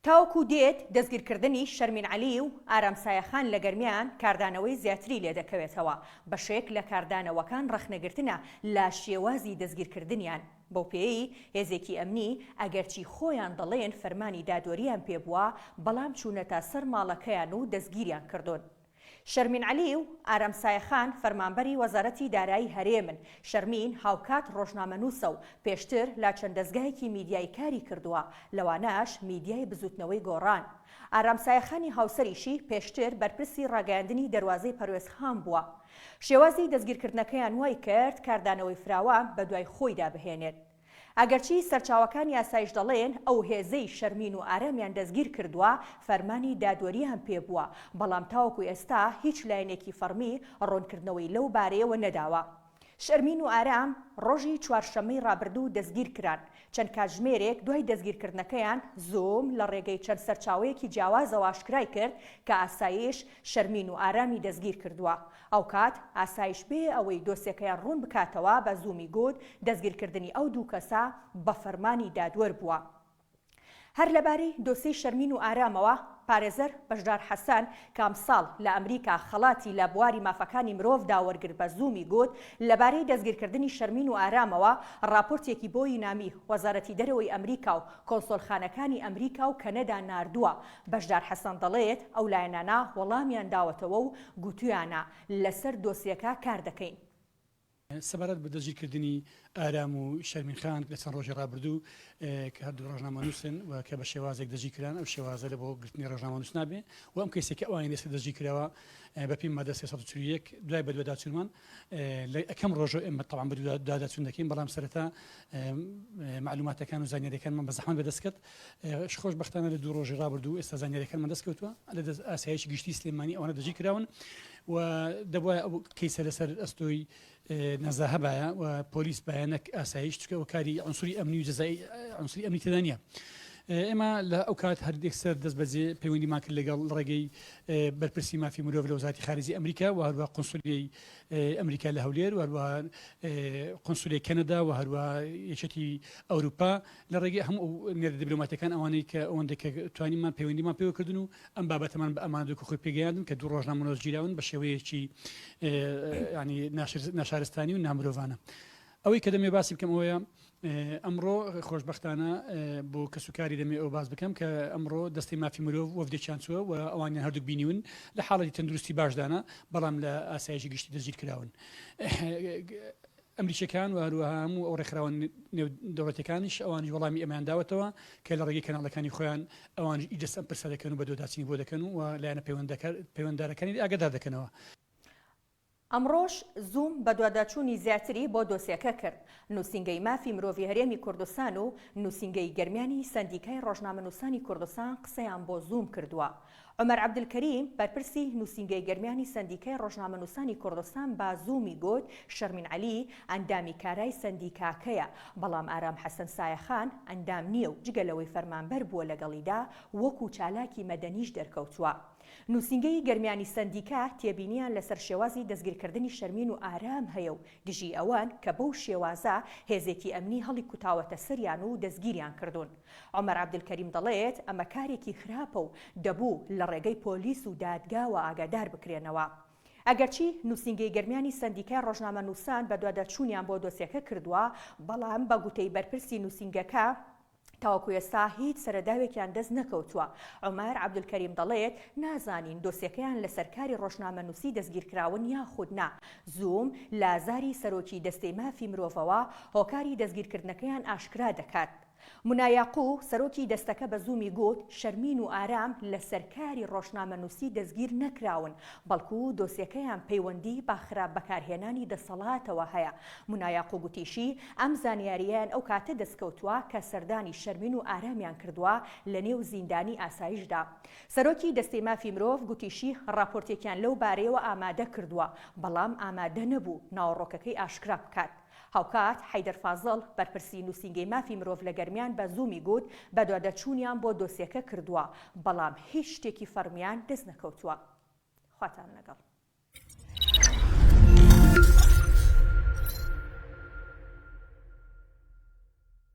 تاوەکو دێت دەستگیرکردنی شەرمین عەلی و ئارام سایەخان لە گەرمیان کاردانەوەی زیاتری لێدەکەوێتەوە، بەشێک لە کاردانەوەکان ڕەخنەگرتنە لە شێوازی دەستگیرکردنیان، بەوپێیەی هێزێکی ئەمنی ئەگەرچی خۆیان دەڵێن فەرمانی دادوەریان پێبووە، بەڵام چوونەتە سەر ماڵەکەیان و دەستگیریان کردوون. شەرمین عەلی و ئارام سایەخان فەرمانبەری وەزارەتی دارایی هەرێمن، شەرمین هاوکات ڕۆژنامەنووسە و پێشتر لە چەند دەزگایەکی میدیایی کاری کردووە، لەوانەش میدیای بزووتنەوەی گۆڕان. ئارام سایەخانی هاوسەریشی پێشتر بەرپرسی ڕاگەیاندنی دەروازەی پەروێزخان بووە. شێوازی دەستگیرکردنەکەیان وای کرد کاردانەوەی فراوان بەدوای خۆیدا بهێنێت. ئەگەرچی سەرچاوەکانی ئاسایش دەڵێن ئەو هێزەی شەرمین و ئارامیان دەستگیر کردووە فەرمانی دادوەرییان پێبووە، بەڵام تاوەکو ئێستا هیچ لایەنێکی فەڕمی ڕوونکردنەوەی لەو بارەیەوە نەداوە. شەرمین و ئارام ڕۆژی چوارشەممەی ڕابردوو دەستگیرکران، چەند کاتژمێرێک دوای دەستگیرکردنەکەیان زووم لە ڕێگەی چەند سەرچاوەیەکی جیاوازەوە ئاشکرای کرد کە ئاسایش شەرمین و ئارامی دەستگیرکردووە. ئەوکات ئاسایش بێ ئەوەی دۆسیەکەیان ڕوون بکاتەوە بە زوومی گوت دەستگیرکردنی ئەو دوو کەسە بە فەرمانی دادوەر بووە. هەر لەبارەی دۆسیەی شەرمین و ئارامەوە، پارێزەر بەشدار حەسەن کە ئەمساڵ لە ئەمریکا خەڵاتی لە بواری مافەکانی مرۆڤدا وەرگرت بە زوومی گوت لەبارەی دەستگیرکردنی شەرمین و ئارامەوە ڕاپۆرتێکی بۆ یونامی وەزارەتی دەرەوەی ئەمریکا و کۆنسۆلخانەکانی ئەمریکا و کەنەدا ناردووە بەشدار حەسەن دەڵێت، ئەو لایەنانە وەڵامیان داوەتەوە و گوتویانە لەسەر دۆسیەکە کار دەکەین. سەبارەت بە دەستگیرکردنی ئارام و شەرمین خان لە چەند ڕۆژی ڕابردوو کە هەردوو ڕۆژنامەنووسن و کە بە شێوازێک دەستگیرکران، ئەو شێوازە لە بۆ گرتنی ڕۆژنامەنووس نابێ و ئەم کەیسەی کە ئەوانی لەسەر دەستگیرکراوە بەپێی مادە 341 دوای بەدواداچوونمان لە یەکەم ڕۆژەوە ئێمە تەبعەن بەدواداچوون دەکەین، بەڵام سەرەتا مەعلوماتەکان و زانیاریەکانمان بە زەحمەت بەدەست کەت. خۆشبەختانە لە دوو ڕۆژی ڕابردوو ئێستا زانیاریەکانمان دەست کەوتووە لە دەست ئاسایشی گشتی سلێمانی ئەوانە دەستگیر کراون و دەبوایە ئەو کەیسە لەسەر ئەستۆی نەزاهە بایە و پۆلیس بایە نەک ئاسایش چونکە ئەو کاری عنسوری ئەمنی و جەزایی عنسوری ئەمنی تێدا نییە. ئێمە لە ئەو کات هەر یەکسەر دەست بەجێ پەیوەندیمان کرد لەگەڵ ڕێگەی بەرپرسی مافی مرۆڤ لە وەزارەتی خارجی ئەمریکا و هەروەها قونسولیەی ئەمریکا لە هەولێر و هەروەها قونسولیەی کەنەدا و هەروەها یەکێتی ئەوروپا لە ڕێگەی هەموو ئەو نێردە دیبلۆماتیەکان ئەوانەی کە ئەوەندەی کە توانیمان پەیوەندیمان پێوە کردن و ئەم بابەتەمان بە ئەمانەت وەکو خۆی پێگەیاندن کە دوو ڕۆژنامەنووس گیراون بە شێوەیەکی ینی ناشارستانی و نامرۆڤانە. ئەوەی کە دەمێ باسی بکەم ئەوەیە ئەمڕۆ خۆشبەختانە بۆ کەسوکاری دەمێ ئەو باس بکەم کە ئەمڕۆ دەستەی مافی مرۆڤ وەفدێکیان چووە و ئەوانیان هەردووک بینیون لە حاڵەتی تەندروستی باشدانە بەڵام لە ئاسایشی گشتی دەستگیر کراون. ئەمریکیەکان و هەروەها هەموو ئەو ڕێکخراوە نێودەوڵەتیەکانیش ئەوانیش وەڵامی ئێمەیان داوەتەوە کە لە ڕێگەی کەناڵەکانی خۆیان ئەوانیش ئی دەست ئەم پرسە دەکەن و بەدواداچنی بۆ دەکەن و لایەنە پەیوەنددارەکانی ئاگادار دەکەنەوە. ئەمڕۆش زووم بەدواداچوونی زیاتری بۆ دۆسیەکە کرد، نووسینگەی مافی مرۆڤی هەرێمی کوردستان و نووسینگەی گەرمیانی سەندیکای ڕۆژنامەنووسانی کوردستان قسەیان بۆ زووم کردووە. عومەر عەبدولکەریم، بەرپرسی نووسینگەی گەرمیانی سەندیکای ڕۆژنامەنووسانی کوردستان بە زوومی گوت، شەرمین عەلی ئەندامی کارای سەندیکاکەیە، بەڵام ئارام حەسەن سایەخان ئەندام نییە و جگە لەوەی فەرمانبەر بووە لەگەڵیدا وەکو چالاکی مەدەنیش دەرکەوتووە. نووسینگەی گەرمیانی سەندیکا تێبینییان لەسەر شێوازی دەستگیرکردنی شەرمین و ئارام هەیە و دژی ئەوەن کە بەو شێوازە هێزێکی ئەمنی هەڵیکوتاوەتە سەریان و دەستگیریان کردوون. عومەر عەبدولکەریم دەڵێت، ئەمە کارێکی خراپە و دەبوو لە ڕێگەی پۆلیس و دادگاوە ئاگادار بکرێنەوە. ئەگەرچی نووسینگەی گەرمیانی سەندیکای ڕۆژنامەنووسان بەدواداچوونیان بۆ دۆسیەکە کردووە، بەڵام بە گوتەی بەرپرسی نووسینگەکە، تاوەکو ئێستا هیچ سەرەداوێکیان دەست نەکەوتووە. عومەر عەبدولکەریم دەڵێت، نازانین دۆسیەکەیان لەسەر کاری ڕۆژنامەنووسی دەستگیرکراون یاخود نا. زووم لە زاری سەرۆکی دەستەی مافی مرۆڤەوە هۆکاری دەستگیرکردنەکەیان ئاشکرا دەکات. مونا یاقو، سەرۆکی دەستەکە بە زوومی گوت، شەرمین و ئارام لەسەر کاری ڕۆژنامەنووسی دەستگیر نەکراون، بەڵکو دۆسیەکەیان پەیوەندی بە خراپ بەکارهێنانی دەسەڵاتەوە هەیە. مونا یاقو گوتیشی، ئەم زانیارییەیان ئەو کاتە دەستکەوتووە کە سەردانی شەرمین و ئارامیان کردووە لەنێو زیندانی ئاسایشدا. سەرۆکی دەستەی مافی مرۆڤ گوتیشی، ڕاپۆرتێکیان لەو بارەیەوە ئامادە کردووە، بەڵام ئامادە نەبوو ناوەڕۆکەکەی ئاشکرا بکات. هاوکات حەیدەر فازڵ، بەرپرسی نووسینگەی مافی مرۆڤ لە گەرمیان بە زوومی گوت، بەدواداچوونیان بۆ دۆسیەکە کردووە، بەڵام هیچ شتێکی فەڕمیان دەستنەکەوتووە. خواتان لەگەڵ.